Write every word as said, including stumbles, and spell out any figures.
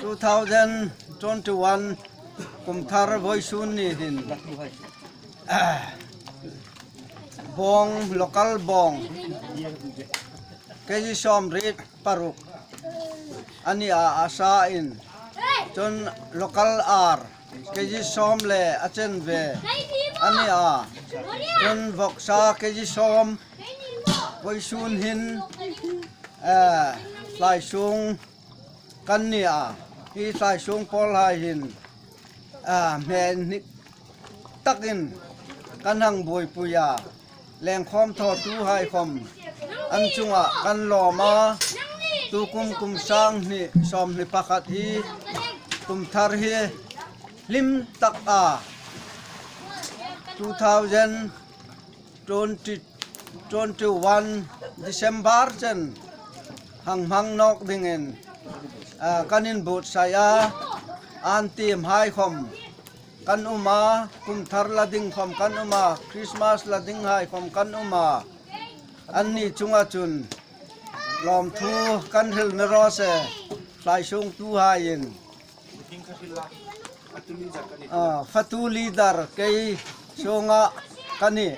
Two thousand twenty-one kum thar vawisun ni hin, ah, bawng, local bawng kg sawmriet paruk a ni a, a sa in, chun local ar kg sawm le a chen ve a ni a, chun vawksa kg sawm vawisun hin, eh, hlaisung kan ni a, hi hlaisung pawlhai hin, ah, hmehnik takin kan hang buoipui a, lengkhawm thawtuhai khawm an chunga kan lawm a, tukum kum sang hni sawmhni pakhat hi kum thar hi hlim tak a, two thousand twenty, twenty-one December chen hang hmang nawk dingin, ah, kan inbuotsai a, an tiemhai khawm kan um a, kum thar la ding khawm kan um a, Christmas la dinghai khawm kan um a, anni chunga chun lawmthu kan hril ni raw se, hlaisungtuhaiin, ah, fatu leader kei sunga ka nih.